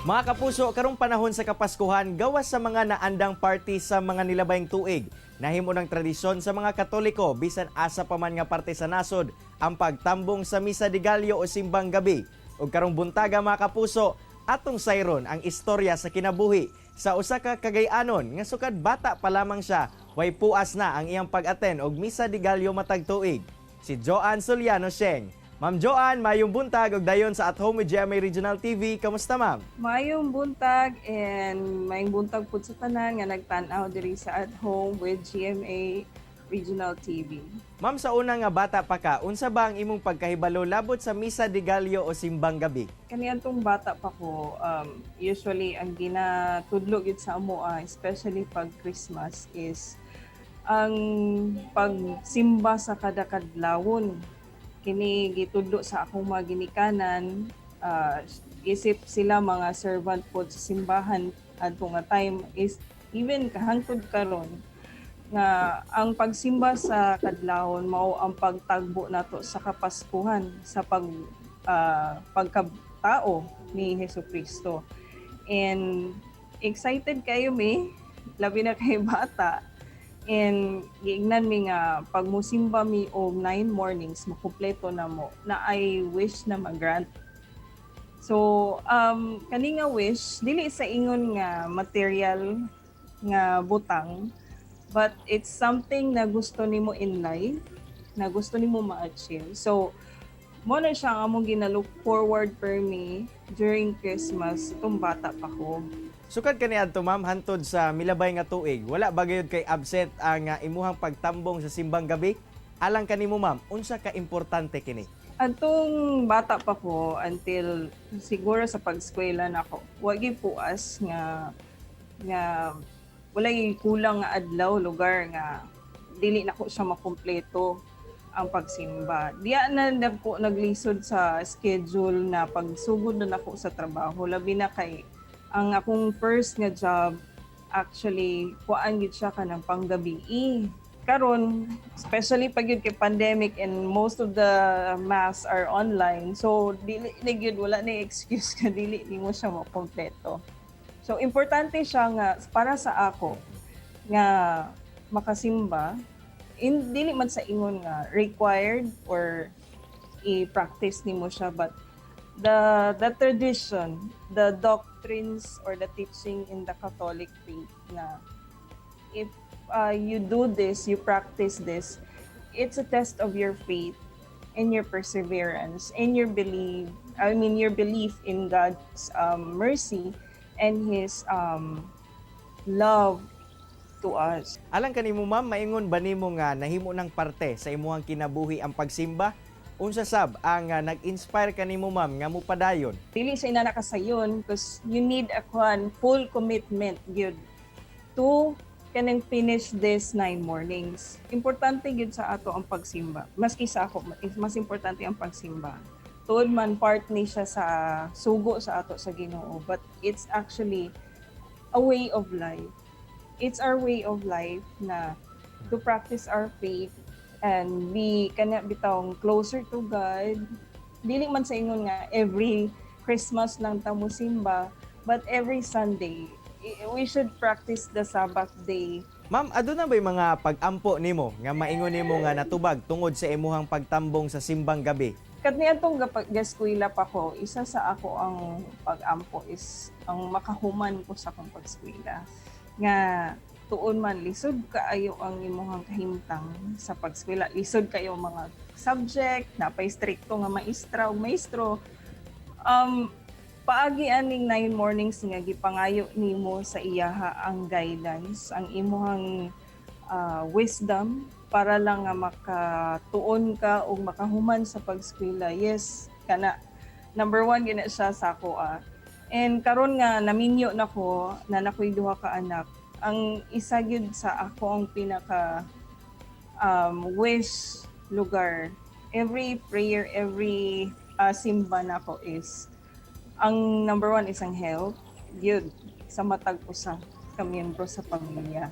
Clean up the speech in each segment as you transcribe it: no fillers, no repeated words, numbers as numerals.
Mga kapuso, karong panahon sa Kapaskuhan, gawas sa mga naandang party sa mga nilabayng tuig, nahimo ng tradisyon sa mga Katoliko bisan asa pa man nga parte sa nasod ang pagtambong sa Misa de Gallo o Simbang Gabi. Ug karong buntaga, mga kapuso, atong sayron ang istorya sa kinabuhi sa usa ka Cagayanon nga sukad bata pa lamang siya, way puas na ang iyang pag-attend og Misa de Gallo matag tuig. Si Joanne Soliano Sheng. Ma'am Joanne, mayong buntag ug dayon sa At Home with GMA Regional TV. Kamusta, ma'am? Mayong buntag and mayong buntag pud sa tanan nga nagtan-aw diri sa At Home with GMA Regional TV. Ma'am, sa una nga bata pa ka, unsa ba ang imong pagkahibalo labot sa Misa de Gallo o Simbang Gabi? Kaniadtong bata pa ko, usually ang ginatudlo gyud sa amo, especially pag Christmas, is ang pagsimba sa kada kadlawon. Kini gitudlo sa akong mga ginikanan, isip sila mga servant pod sa simbahan adto nga time is even kahangtod karon nga ang pagsimba sa kadlawon mao ang pagtagbo nato sa Kapaskuhan, sa pagkatao ni Hesus Kristo. And excited kayo mi, labi na kay bata. And giingnan mi nga pag musimba mi og nine mornings, makumpleto na mo na I wish na mag-grant. So, kani nga wish, dili sa ingon nga material nga butang, but it's something na gusto nimo in life, na gusto nimo ma-achieve. So, mo na siya ang among gina-look forward for me during Christmas itong bata pa ko. Sukad kaniadto, ma'am, hantod sa milabay nga tuig, wala ba gayud kay absent ang imuhang pagtambong sa Simbang Gabi? Alang kanimo, ma'am, unsa ka importante kini? Atong bata pa ko until siguro sa pag-eskwela nako, wa gyud puas nga walay kulang nga adlaw lugar nga dili nako siya makumpleto ang pagsimba. Diya na nagko naglisod sa schedule na pagsugod na nako sa trabaho, labi na kay ang akong first nga job actually kuan gyud siya kanang panggabi. Karon, especially pag yun kay pandemic and most of the mass are online, so dili na gyud, wala na excuse ka dili nimo siya makumpleto. So importante siya nga para sa ako nga makasimba in dili man sa ingon nga required or i-practice nimo siya, but the tradition, the doctrines or the teaching in the Catholic faith na if you do this, you practice this, it's a test of your faith and your perseverance and your belief, I mean, your belief in God's mercy and His love to us. Alang kanimo, ma'am, maingon ba nimo nga nahimo ng parte sa imuhang kinabuhi ang pagsimba? Unsa sab ang nag-inspire kanimo, ma'am, nga mopadayon? Dili siya inana kasayon because you need a kwan, full commitment gyud to kanang finish this nine mornings. Importante gyud sa ato ang pagsimba. Maski sa ako, mas importante ang pagsimba. Tuod man part ni siya sa sugo sa ato sa Ginoo, but it's actually a way of life. It's our way of life na to practice our faith and be kana bitawng closer to God. Dili man sa ingon nga every Christmas lang ta mo simba, but every Sunday we should practice the Sabbath day. Ma'am, aduna ba'y mga pag-ampo nimo nga maingon nimo nga natubag tungod sa imuhang pagtambong sa Simbang Gabi? Kaniadtong gaskwela pa ko, isa sa ako ang pag-ampo is ang makahuman ko sa akong pag-eskwela. Nga tuon man lisod kaayo ang imuhang kahimtang sa pag-eskwela. Lisod kayo mga subject, napay strikto nga maestra ug maestro. Paagi aning nine mornings nga gipangayo nimo sa iyaha ang guidance, ang imuhang wisdom para lang nga makatuon ka o makahuman sa pag-eskwela. Yes, kana number one gina siya sa ako ah. And karon nga naminyo na ko na nakoy duha ka anak, ang isa gyud sa ako ang pinaka wish lugar every prayer, every simba nako is ang number one is ang health gyud sa matag usa ka miyembro sa pamilya.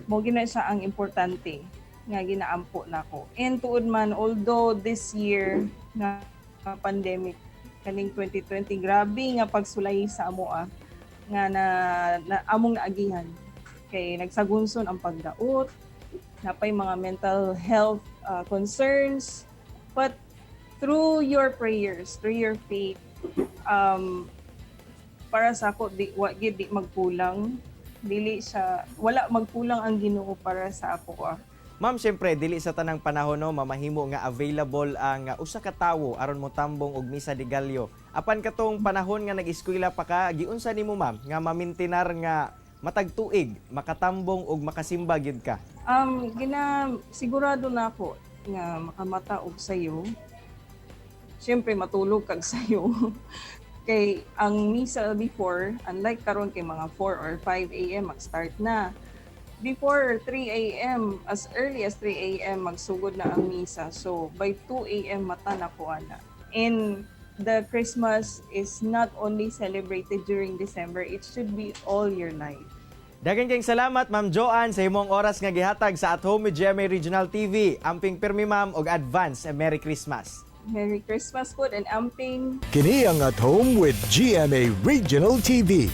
Mo gina siya ang importante nga ginaampo nako. And tuod man, although this year nga pandemic Kaning 2020, grabe nga pagsulay sa amo nga na among naagihan kay nagsagunson ang pagdaot, napay mga mental health concerns, but through your prayers, through your faith, para sa ako, di wa gid di magkulang, dili siya wala magkulang ang Ginoo para sa ako. Ma'am, syempre dili sa tanang panahon, no, mamahimo nga available ang usa ka tawo aron motambong og Misa de Gallo. Apan katong panahon nga nag-eskwela pa ka, giunsa nimo, ma'am, nga mamintinar nga matag tuig makatambong og makasimba gyud ka? Gina sigurado na ako nga makamata og sayo. Siyempre matulog kag sayo. Kay ang misa before, unlike karon kay mga 4 or 5 a.m. mag-start na. Before 3 a.m., as early as 3 a.m. magsugod na ang misa. So by 2 a.m. mata na ko ana. And the Christmas is not only celebrated during December, it should be all your life. Daghang kayong salamat, Ma'am Joanne, sa imong oras nga gihatag sa At Home with GMA Regional TV. Amping pirmi, ma'am, og advance and Merry Christmas. Merry Christmas po and amping. Kini ang At Home with GMA Regional TV.